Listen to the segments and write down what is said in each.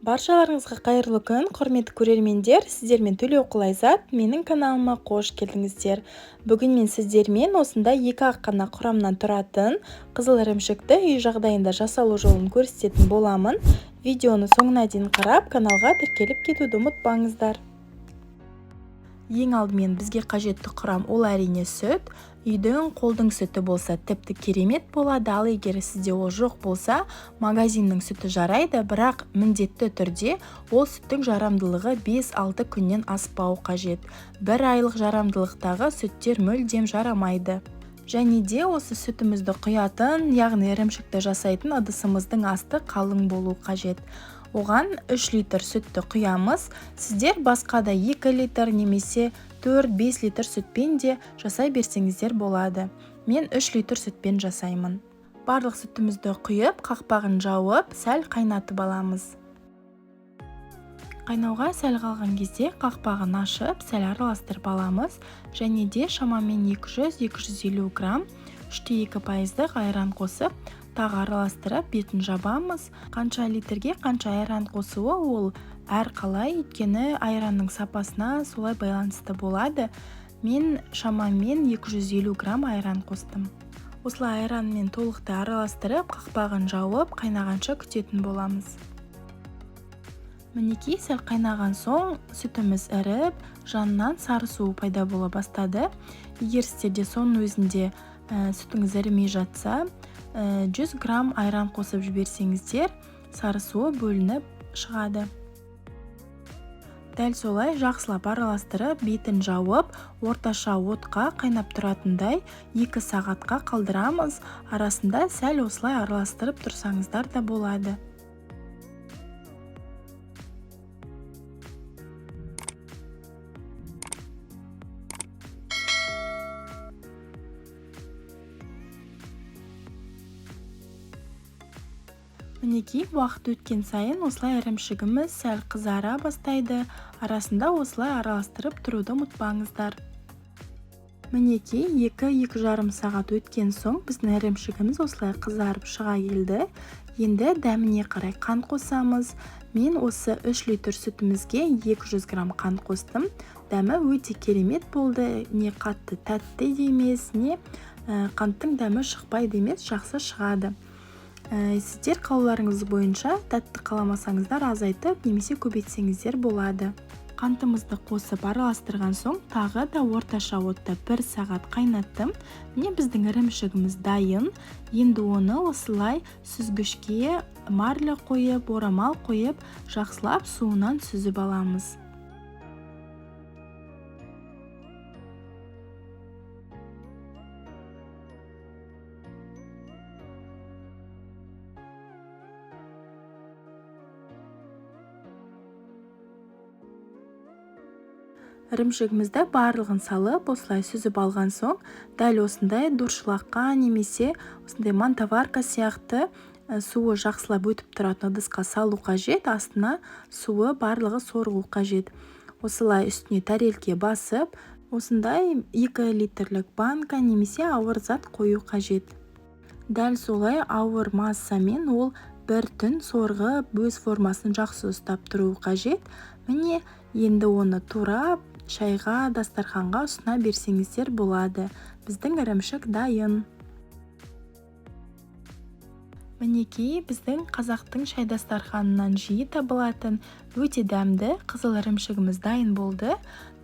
Баршаларыңызға қайырлы күн, құрметті көрермендер! Сіздермен Төлеуқұл Айзат, менің каналыма қош келдіңіздер. Бүгін мен сіздермен осындай екі ақ қана құрамнан тұратын қызыл ірімшікті үй жағдайында жасалу жолын көрсететін боламын. Видеоны соңына дейін қарап, каналға тіркеліп кетуді ұмытпаңыздар. Ең алдымен бізге қажетті құрам ол әрине сүт. Үйдің, қолдың сүті болса тіпті керемет болады, ал егер сізде ол жоқ болса, магазиннің сүті жарайды, бірақ міндетті түрде ол сүттің жарамдылығы 5-6 күннен аспауы қажет. Бір айлық жарамдылықтағы сүттер мүлдем жарамайды. Және де осы сүтімізді құятын, яғни ірімшікті жасайтын ыдысымыздың асты қалың болу қажет. Оған 3 литр сүтті құямыз. Сіздер басқа да 2 литр немесе 4-5 литр сүтпен де жасай берсеңіздер болады. Мен 3 литр сүтпен жасаймын. Барлық сүтімізді құйып, қақпағын жауып, сәл қайнатып аламыз. Қайнауға сәл қалған кезде қақпағын ашып, сәл араластырып аламыз. Және де шамамен 200-250 грамм 3,2% айран қосып, тағы араластырып, бетін жабамыз. Қанша литрге қанша айран қосуы ол әр қалай, өйткені айранның сапасына солай байланысты болады. Мен шамамен 250 грамм айран қостым. Осылай айранмен толықтай араластырып, қақпағын жауып, қайнағанша күтетін боламыз. Мінекей, сәл қайнаған соң сүтіміз іріп, жанынан сары суы пайда бола бастады. Егер сіздерде соның өзінде сүтіңіз ірімей жатса, 100 грамм айран қосып жіберсеңіздер, сары суы бөлініп шығады. Дәл солай жақсылап араластырып, бетін жауып, орташа отқа қайнап тұратындай 2 сағатқа қалдырамыз. Арасында сәл осылай араластырып тұрсаңыздар да болады. Мінекей, уақыт өткен сайын осылай ірімшігіміз сәл қызара бастайды. Арасында осылай араластырып тұруды ұмытпаңыздар. Мінекей, 2-2,5 сағат өткен соң біздің ірімшігіміз осылай қызарып шыға келді. Енді дәміне қарай қант қосамыз. Мен осы 3 литр сүтімізге 200 грамм қант қостым. Дәмі өте керемет болды. Не қатты тәтті де емес, не қанттың дәмі шықпайды емес, жақсы шығады. Сіздер қалауларыңыз бойынша тәтті қаламасаңыздар азайтып немесе көбейтсеңіздер болады. Қантымызды қосып араластырған соң тағы да орташа отта 1 сағат қайнаттым. Міне, біздің ірімшігіміз дайын. Енді оны осылай сүзгішке марля қойып, орамал қойып, жақсылап суынан сүзіп аламыз. Ірімшігімізді барлығын салып, осылай сүзіп алған соң, дәл осындай дуршылаққа немесе осындай мантоварка сияқты суы жақсылап өтіп тұратын ыдысқа салу қажет. Астына суы барлығы сорғу қажет. Осылай үстіне тарелке басып, осындай 2 литрлік банка немесе ауыр зат қою қажет. Дәл солай ауыр массамен ол бір түн сорғып, өз формасын жақсы ұстап тұру қажет. Міне, енді оны турап, шайға, дастарханға ұсына берсеңіздер болады. Біздің ірімшік дайын. Мінекей, біздің қазақтың шай дастарханынан жиі табылатын өте дәмді қызыл ірімшігіміз дайын болды.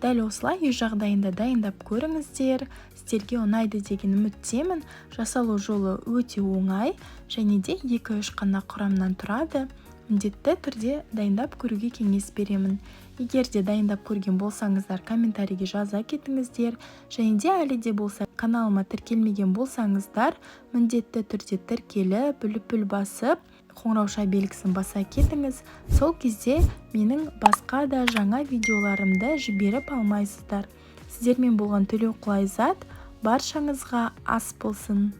Дәл осылай үй жағдайында дайындап көріңіздер. Сіздерге ұнайды деген үміттемін. Жасалу жолы өте оңай және де 2-3 қана құрамнан тұрады. Міндетті түрде дайындап көруге кеңес беремін. Егер де дайындап көрген болсаңыздар, комментарийге жаза кетіңіздер. Және де әлі де болса каналыма тіркелмеген болсаңыздар, міндетті түрде тіркеліп, лүпіл басып, қоңырауша белгісін баса кетіңіз. Сол кезде менің басқа да жаңа видеоларымды жіберіп алмайсыздар. Сіздермен болған Төлеуқұл Айзат, баршаңызға ас болсын.